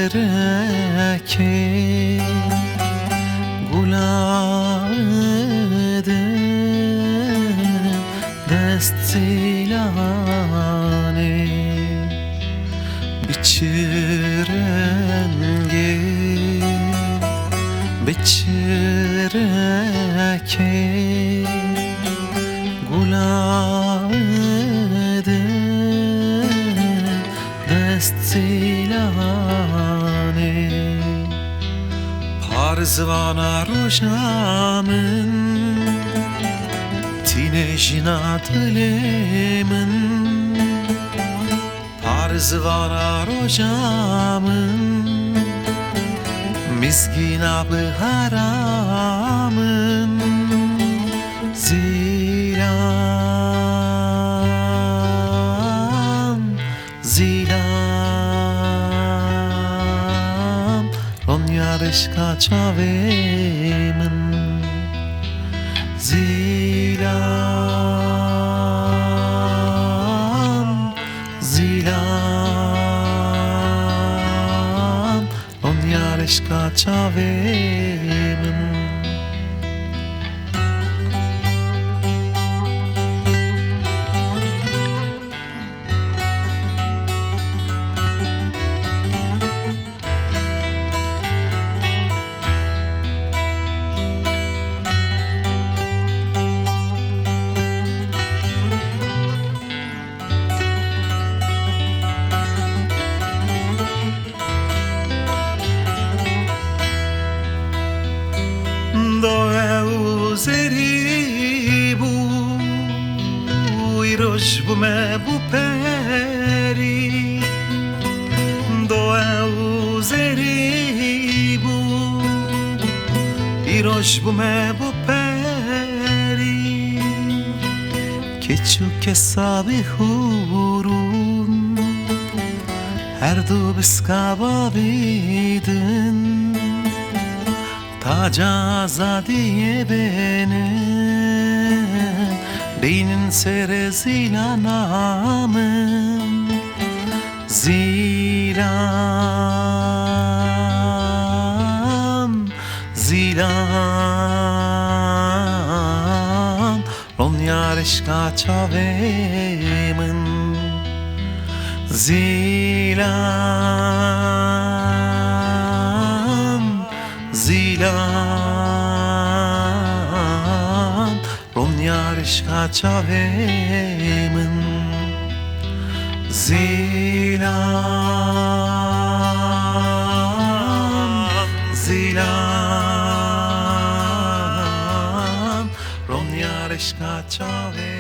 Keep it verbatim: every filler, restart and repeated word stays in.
Rekê gula din dest zîlanê. Bi çi rengê, bi çi rekê gula din dest zîlanê. Par zivana roja min, tîne jina dilê min. Par zivana roja min, mizgîna bihara min. Zîlan, zîlan, ronya rişka çavê min. Zîlan, zîlan, ronya rişka çavê min. Doe û zêrî bû, îroj bû me bû perî. Doe û zêrî bû, îroj bû me bû perî. Keç û kesabî hûrûn, her du bi skava bîdin. Taca azadiyê bênin, bînin serê zîlana min. Zîlan, zîlan, ronya rişka çavê min. Zîlan, zîlan, ronya rişka çavê min. Zîlan, zîlan, ronya rişka çavê